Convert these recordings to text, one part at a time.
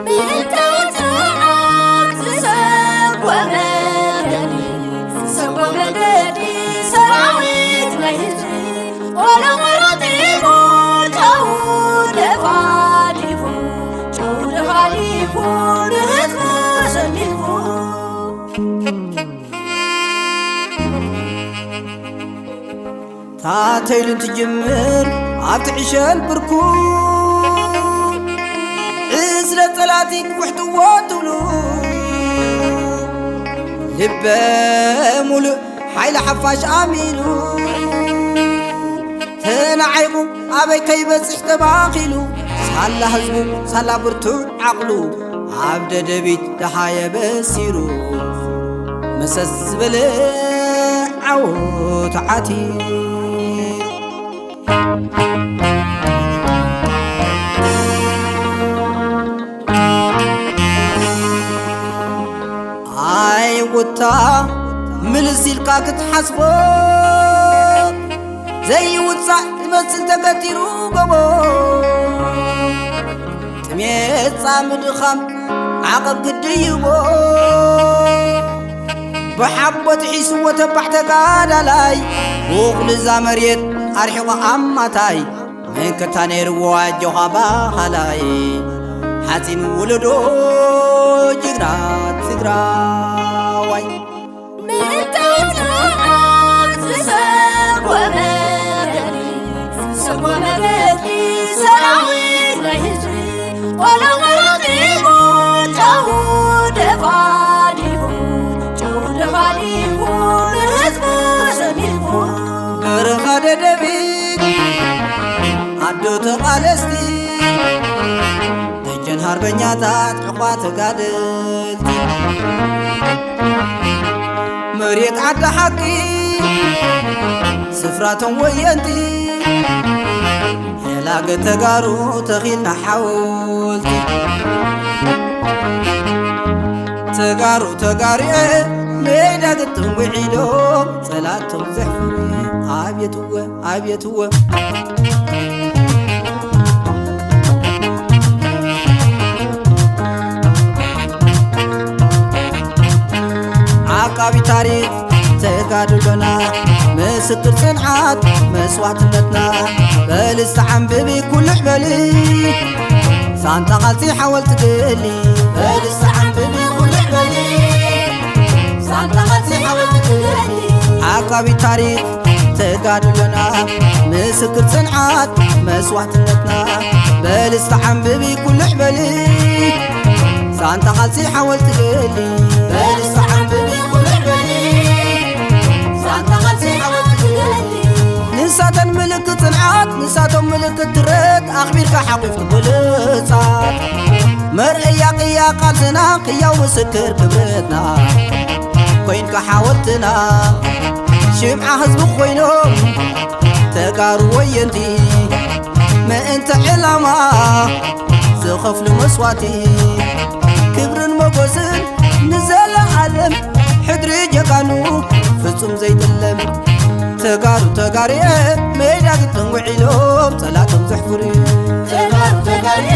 ምእንተ ውጽዓት ዝሰጎመ ገድሊ፣ ዝሰጎመ ገድሊ ሰራዊት ናይ ህዝቢ፣ ቆሎ ቆራጢሙ ጨው ደፋዲፉ፣ ጨው ደፋዲፉ ንህዝቡ ኣሰኒፉ። ታተይሉ እንትጅምር ኣብቲ ዕሸል ብርኩ፣ ዕስለ ጸላቲ ክውሕጥዎ ትብሉ፣ ልበ ሙሉእ ሓይሊ ሓፋሽ ኣሚኑ፣ ተናዒቑ ኣበይ ከይበጽሕ ተባኺሉ፣ ሳላ ህዝቡ ሳላ ብርቱዕ ዓቕሉ፣ ኣብ ደደቢት ደሃየ በሲሩ፣ መሰስ ዝበለ ዓወት ዓቲሩ። ኣይ ውታ ምልስ ኢልካ ክትሓስቦ፣ ዘይውጻእ ዝመስል ተገቲሩ ጎቦ፣ ጥሜት ጻሚ ድኻም ዓቐብ ክድይቦ፣ ብሓቦ ጥሒስዎ ተባዕ ተጋዳላይ፣ ውቕሉ እዛ መሬት ኣርሒቑ ኣማታይ፣ መከታ ነይርዎ ኣጆኻ ባኻላይ፣ ሓጺን ወለዶ ጅግና ትግራዋይ። ምእንተ ውጽዓት ዝሰጎመ ገድሊ፣ ዝሰጎመ ገድሊ ሰራዊት ናይ ህዝቢ፣ ቆሎ ቆራጢሙ ጨው ደፋዲፉ፣ ጨው ደፋዲፉ ንህዝቡ ኣሰኒፉ። በረኻ ደደቢት ዓዶ ተቓለስቲ፣ ደጀን ሃርበኛታት ዕቑባ ተጋደልቲ፣ መሬት ዓዲ ሓቂ ስፍራቶም ወየንቲ፣ የላገ ተጋሩ ተኺልና ሓወልቲ። ተጋሩ ተጋሪኤ ሜዳ ግጥም ውዒሎም ጸላቶም ዘሕፍሩ። ኣብየትወ ኣብየትወ። ዓቃቢ ታሪኽ ተጋድሎና፣ ምስክር ጽንዓት መስዋዕትነትና፣ በል እስቲ ዓንብቢ ኩልሕ በሊ፣ ዛንታ ቃልሲ ሓወልቲ ገድሊ። በል እስቲ ዓንብቢ ኩልሕ በሊ፣ ዛንታ ቃልሲ ሓወልቲ ገድሊ። ዓቃቢ ታሪኽ ተጋድሎና፣ ምስክር ጽንዓት መስዋዕትነትና፣ በል እስቲ ዓንብቢ ኩልሕ በሊ፣ ዛንታ ቃልሲ ሓወልቲ ገድሊ። በል እስቲ ዓንብቢ ኩልሕ በሊ፣ ዛንታ ቃልሲ ሓወልቲ ገድሊ። ንሳተን ምልክት ጽንዓት፣ ንሳቶም ምልክት ድረት፣ ኣኽቢርካ ሓቂፍቲ ብሉጻት። መርኣያ ቅያ ቃልስና፣ ቅያው ምስክር ክብረትና፣ ኮይንካ ሓወልትና፣ ሽምዓ ህዝቢ ኮይኖም ተጋሩ ወየንቲ፣ ምእንቲ ዕላማ ዝኸፍሉ መስዋእቲ፣ ክብርን ሞጎስን ንዘለኣለም፣ ሕድሪ ጀጋኑ ፍጹም ዘይጥለም። ተጋሩ ተጋርየ ሜዳ ግጥም ውዒሎም ጸላቶም ዘሕፍሩ። ተጋሩ ተጋርየ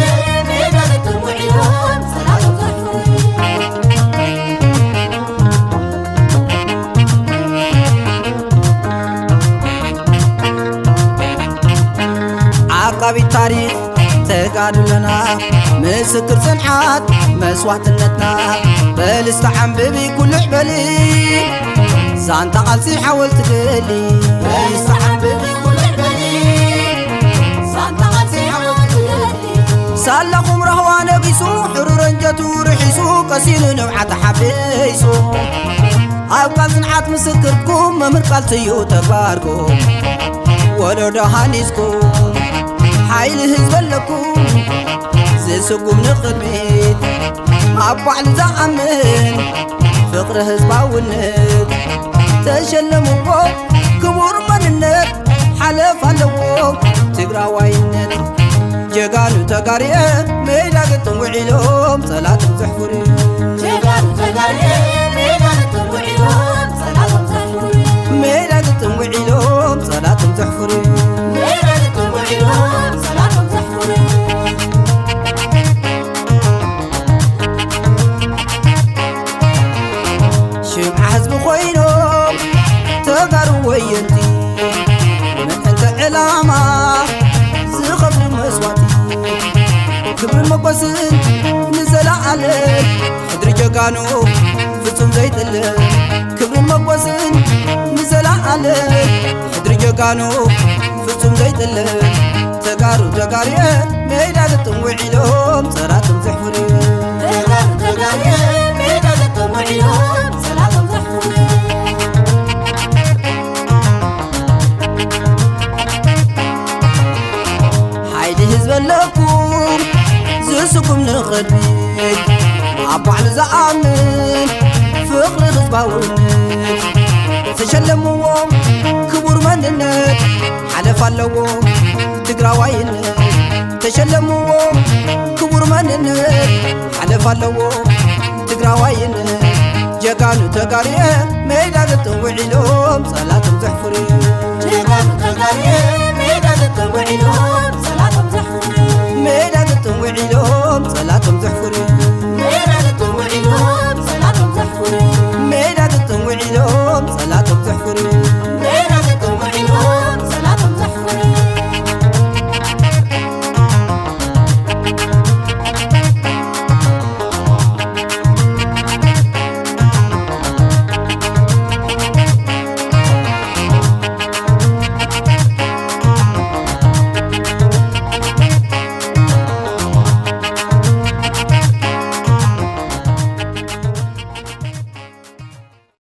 ሜዳ ግጥም ውዒሎም ጸላቶም ዘሕፍሩ። ዓቃቢት ታሪኽ ተጋድሎና፣ ምስክር ጽንዓት መስዋዕትነትና፣ በል እስቲ ዓንብቢ ኩልዕ በሊ፣ ዛንታ ቃልሲ ሓወልቲ ገድሊ። በል እስቲ ዓንብቢ ኩልዕ በሊ፣ ዛንታ ቃልሲ ሓወልቲ ገድሊ። ሳላኹም ራህዋ ነጊሱ፣ ሕሩር ኣንጀቱ ርሒሱ፣ ቀሲኑ ንብዓት ሓፊሱ። ኣብ ቃል ጽንዓት ምስክርኩም፣ መምህር ቃልሲ እዩ ተግባርኩም። ወለዶ ሃኒጽኩም፣ ሓይሊ ህዝቢ ኣለኩም፣ ዝስጉም ንቕድሚት፣ ኣብ ባዕሉ ዝኣምን፣ ፍቕሪ ህዝባውነት፣ ተሸለምዎ ክቡር መንነት፣ ሓለፍ ኣለዎ ትግራዋይነት። ጀጋኑ ተጋርየ ሜዳ ግጥም ውዒሎም ጸላቶም ዘሕፍሩ። ጀጋኑ ተጋርየ ሜዳ ግጥም ውዒሎም ጸላቶም ዘሕፍሩ። ሜዳ ግጥም ውዒሎም ዓላማ ዝኸፍሉ መስዋእቲ ክብርን መጎስን ንዘለዓለም ሕድሪ ጀጋኑ ፍጹም ዘይጥለ ክብርን መጎስን ንዘለዓለም ሕድሪ ጀጋኑ ፍጹም ዘይጥለ ተጋሩ ተጋርየ ሜዳ ግጥም ውዒሎም ጸራቶም ዘሕፍሩ ተጋሩ ተጋርየ ሜዳ ግጥም ውዒሎም ጸራቶም ዘሕፍሩ ሓይሊ ህዝቢ ኣለኩም ዝስኩም ንቕድሚት ኣብ ባዕሉ ዝኣምን ፍቕሪ ህዝባውነት ተሸለምዎ ክቡር መንነት ሓለፍ ኣለዎ ትግራዋይነት ተሸለምዎ ክቡር መንነት ሓለፍ ኣለዎ ትግራዋይነት ጀጋኑ ተጋርየ ሜዳ ግጥም ውዒሎ